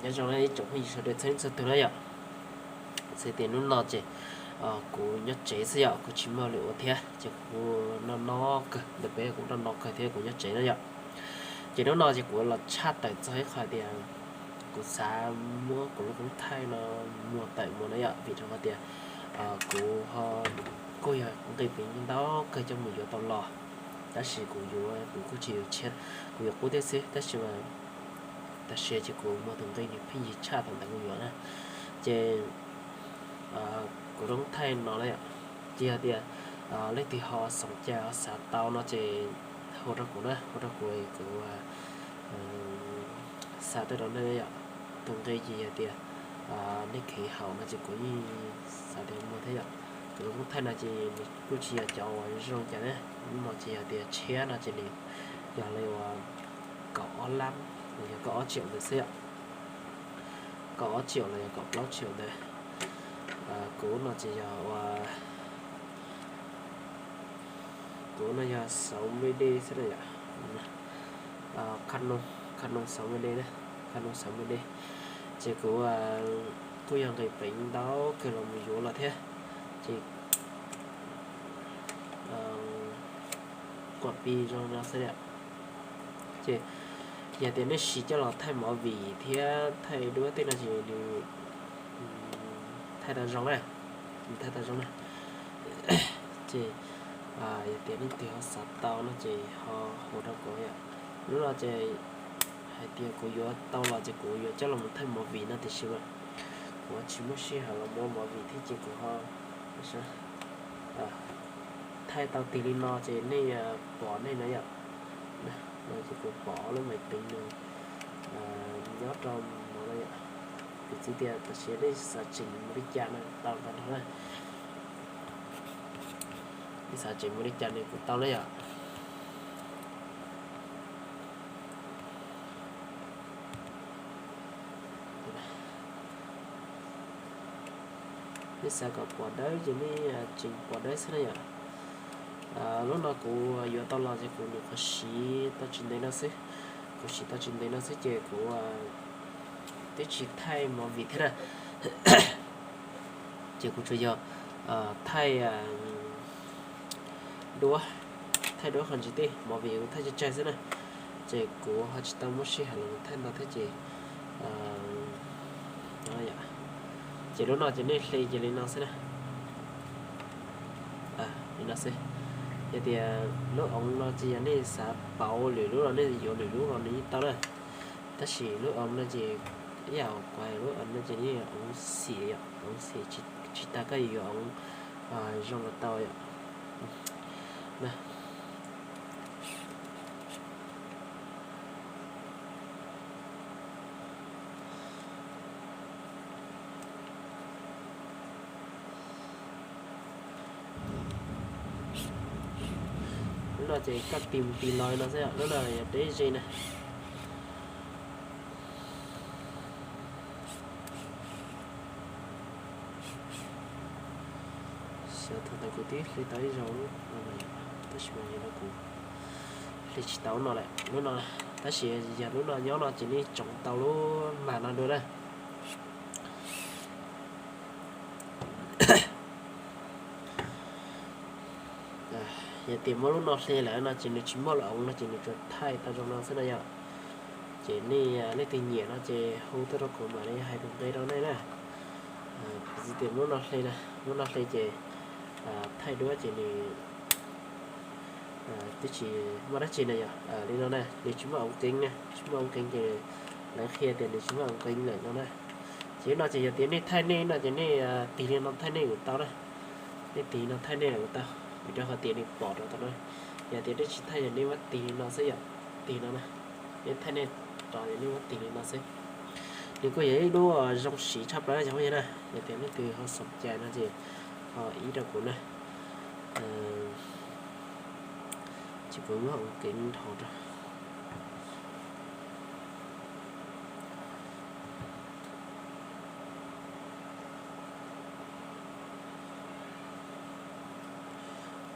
Nyob zoo ib tsoom phooj ywg sawv daws txhua leej txhua tus na yom. Txhais tias hnub no ces kuv nyob tsev xwb yom, kuv tsis muaj lwm ua thiab ces kuv noj noj kawg, ntawm peb kuv noj noj kawg thiab kuv nyob tsev na yom. Ces hnub no ces kuv los tshaj tawm txog ib qho tias kuv xav muab kuv lub koob thaij no muag tawm mus na yom, vim rau qhov tias kuv ho kuj yog nqi peev ntau kawg coj mus yuav tau los, tab sis kuv yuav kuv kuj tsis yuav tshiab, kuv yuav qub thiab xwb, tab sis mas tam sim ces kuv muag tus nqi nws pheej yig tshaj thaum ntawd kuv yuav na. Ces kuv lub koob thaij no na yom, ces yog tias leej twg ho xoom cai ho xav tau no ces hu rau kuv na, hu rau kuv, kuv xa tuaj rau nej yom. Tus nqi ces yog tias nej kheev haum no ces kuv yeej xav tias muag thiab yom. Kuv lub koob thaij no ces nws kuj tsis yog cov uas zoo cas na, hnub no ces yog tias tshiab no ces nws yog li uas kaum ob lab, yog kaum ob triệu ntawd xwb yom. Kaum ob triệu los yog kaum plaub triệu ntawd. Kuv no ces yog ua, kuv no yog sáu mươi D xwb na yom. Canon, Canon sáu mươi D na, Canon sáu mươi D. Ces kuv kuj yog nqi peev ntau kawg los mus yuav los thiab, ces kuam pi zoo no xwb yom. Ces yog tias nej siv coj los thaij movie thiab thaij duab tej no ces nws thaij tau zoo na, nws thaij tau zoo na. Ces yog tias leej twg ho xav tau no ces ho hu rau kuv yom. Hnub no ces hais tias kuv yuav tau los ces kuv yuav coj los mus thaij movie no tiam sis mas kuv tsis muaj sij hawm los mus ua movie thiab ces kuv ho thaij tau tig li no ces nej pom nej na yom. No ces kuv pom lub maiv teev nws nyob rau no na yom. Piv txwv tias tam sim nej xav tseem mus li cas no tau ntawd nrog na. Nej xav tseem mus li cas nws kuj tau na yom. Nej xav kom pom dawb ces nej tseem pom dawb xwb na yom. Lub no kuv yuav tau los ces kuv nyuam qhuav siv tau tsis ntev no xwb. Kuv siv tau tsis ntev no xwb ces kuv twb tsis thaij movie thiab na. Ces kuv tsuas yog thaij duab, thaij duab qhov ntsis tej, movie kuv thaij tsawg tsawg xwb na. Ces kuv ho tsis tau muaj sij hawm los thaij ntau thiab ces ces lub no ces nej hle ces li no xwb na. Li no xwb. Yog tias lub oov no ces yog nej xav pauv lwm lub los nej yuav lwm lub los nws yeej tau na. Tab sis lub oov no ces ib yam kuv hais lub oov no ces nws oov xim yom, oov xim tsis tas koj yuav yuav oov zoo los tau yom. Lub no ces koj tig mus tig los li no xwb, lub no yog deb ze na. Xyov thaum ntawd kuv twb hle tau ib zaug lub no lawm, tab sis mas yog no kuv hle tsis tau lub no lawm, lub no, tab sis yog lub no nyob no ces nej tsoov tau lub mag no dua na. Yog tias muab lub no hle lawm no ces nws tsis muaj lub oov no ces nws tsuas thaij tau zoo no xwb na yom. Ces nej leej twg nyiam no ces hu tuaj rau kuv mam li hais tus nqi rau nej na. Kuv xav tias muab lub no hle na, muab lub no hle ces thaij duab ces nws twb tsis muaj dab tsi na yom. Li no na, nws tsis muaj oov keev na, tsis muaj oov keev ces lawv qhia tias nws tsis muaj oov keev lawm no na. Ces no ces yog tias nej thaij nej no ces nej tig li no thaij nej kuj tau na. Nej tig li no thaij nej kuj tau, vim rau qhov tias nws pom rau tau na. Yog tias nej tsis thaij ces nej muab tig li no xwb yom, tig no na. Nej thaij nej rov ces nej muab tig li no xwb. Nws kuj yog ib lub zoo siv tshaj plaws yog na. Yog tias leej twg ho xoom cai no ces ho ib rau kuv na. Ces kuv muab oov keev dhau rau.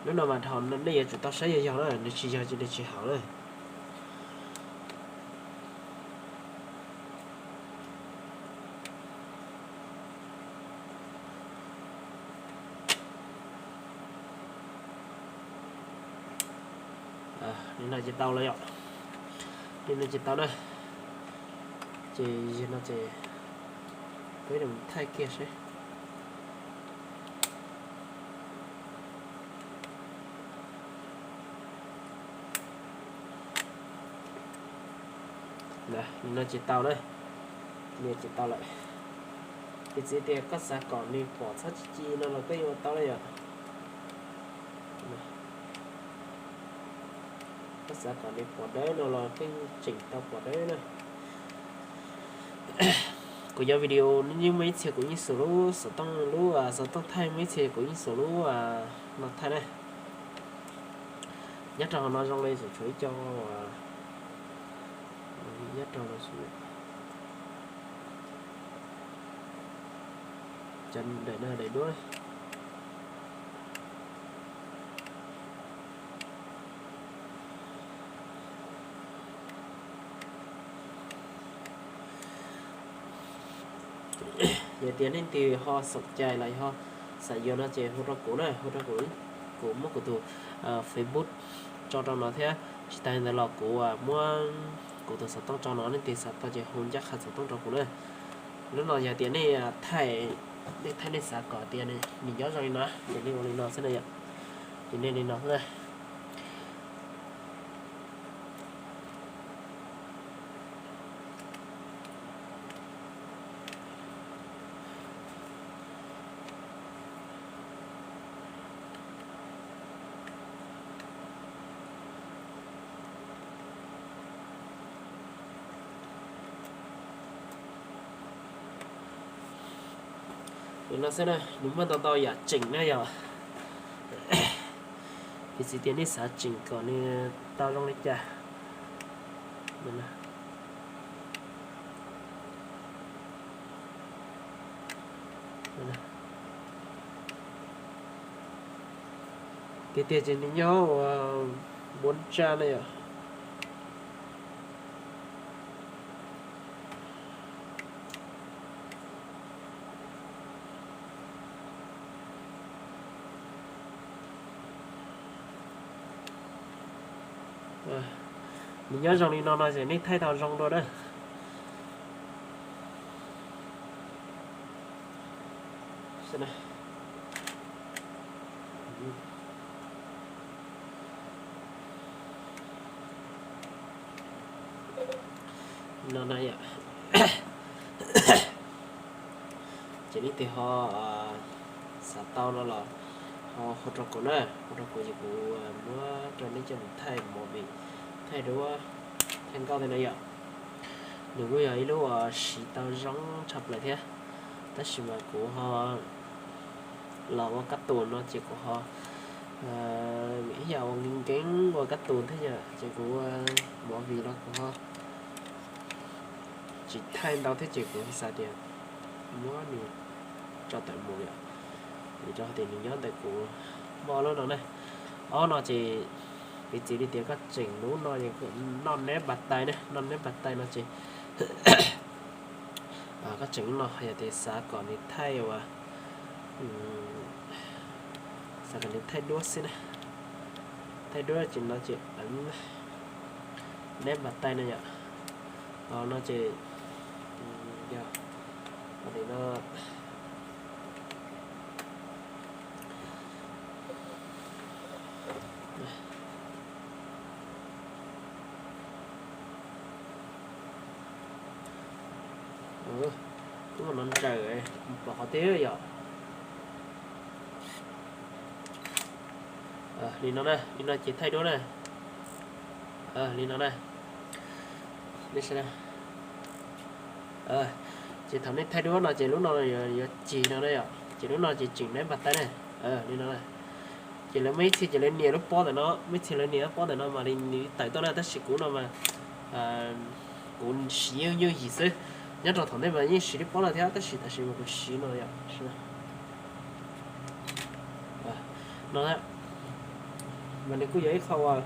Lub no mas dhau nej yuav tsum tau saib yog yog na, nws tsis yog ces nws tsis haum na. Li no ces tau lawm yom. Li no ces tau na. Ces yog no ces peb mus thaij kiag seb. Li no ces tau na. Li ces tau lawm. Piv txwv tias koj xav kom nws pom txhob ci ci no los koj yeej ua tau na yom. Koj xav kom nws pom dawb no los koj yeej tseem tau pom dawb na. Kuv cov video yeej muaj ib txhia kuv yeej xus lub xov tooj, lub xov tooj thaij, muaj ib txhia kuv yeej xus lub no thaij na. Nyob rau hauv no zoo li tsum tshuav ib co nyob rau no xwb. Cov daim no daim duab. Yog tias leej twg ho xoom cai los ho xav yuav no ces hu rau kuv na, hu rau kuv, kuv muab kuv tus Facebook tso rau no thiab. Tsis tas li ntawd los kuv muab kuv tus xov tooj tso no, leej twg xav tau ces hu ncaj qha xov tooj rau kuv na. Lub no yog tias nej thaij, nej thaij nej xav kom tias nws nyob zoo li no ces nej ua li no xwb na yom. Ces nej li no xwb na. Li no xwb na, nws muaj ntau ntau yam tseem na yom. Piv txwv tias nej xav tseem kom nws tau zoo li cas. Tiag tiag ces nws nyob ua npuab tsaj na yom. Nws nyob zoo li no no ces nej thaij tau zoo dua na. No na yom. Ces leej twg ho xav tau no los ho hu rau kuv na, hu rau kuv ces kuv muab rau nej coj mus thaij movie, thaij duab, thaij nkauj tej na yom. Nws kuj yog ib lub uas siv tau zoo tshaj plaws thiab, tab sis mas kuv ho los ua kab tus no ces kuv ho ib yam ua nkees nkees ua kab tus thiab yom, ces kuv movie no kuv ho tsis thaij ntau thiab ces kuv xav tias muab nws tso tawm mus yom, vim rau tias nws nyob ntawm kuv muaj ob lub no ne. Ob no ces piv txwv li tias koj tseem lub no, noj neb npas tais ne, noj neb npas tais no ces koj tseem lub no yog tias xav kom nws thaij uas xav kom nws thaij duab xwb na, thaij duab ces no ces neb npas tais no yom, no ces yog no Ub, no ntsaws pom qhov twg yom. Li no na, li no ces thaij duab na. Li no na. Ces thaum nej thaij duab no ces lub no yuav cig no na yom, ces lub no ces tseem neb npas tais na. Li no na. Ces lawv muaj ib txhia ces lawv nias lub pob ntawm no, muaj ib txhia lawv nias lub pob ntawm no mas li nws tawm tuaj na, tab sis kuv no mas kuv siv yeej yooj yim xwb. Nyob rau thaum ntej mas yeej siv lub pob no thiab, tab sis tam sim mas kuv siv no yom. No mas nws kuj yog ib qho uas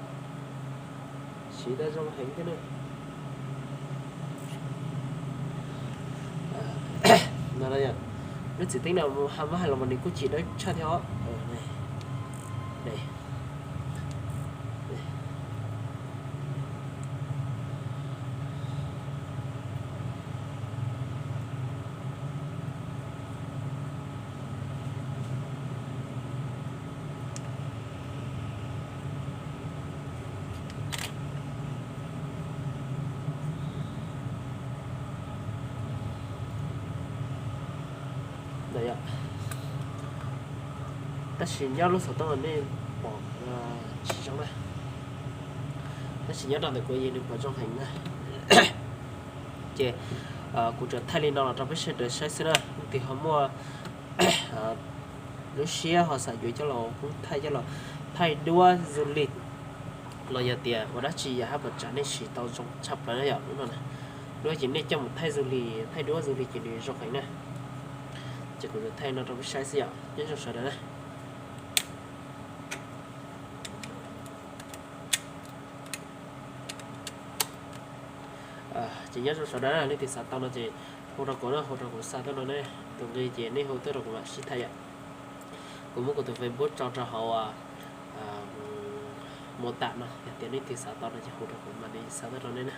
siv tau zoo heev thiab ne. No, lub txiv teeb no muab hais los mas nws kuj cig dawb tshaj thiab os. Nws, Tab sis nyob lub xov tooj nej pom tsis zoo na. Tab sis nyob rau ntawm kuv yeej nws pom zoo heev na. Ces kuv tsuas thaij li no los rau peb sawv daws saib xwb na. Leej twg ho muaj lub siab ho xav yuav coj los kuj thaij coj los thaij duab du lịch los yog tias ua dab tsi yam hab pom tsam nej siv tau zoo tshaj plaws na yom lub no na. Duab ces nej coj mus thaij du lịch, thaij duab du lịch ces nws zoo heev na. Ces kuv tsuas thaij no rau peb saib xwb yom, nyob zoo sawv daws na. Ces nyob zoo sawv daws na, leej twg xav tau no ces hu rau kuv na, hu rau kuv xa tuaj no ne. Tus nqi ces nej hu tuaj rau kuv mam sib thaij yom. Kuv muab kuv tus Facebook tso rau hauv mô tả no, yog tias leej twg xav tau no ces hu rau kuv mam li xa tuaj rau nej na.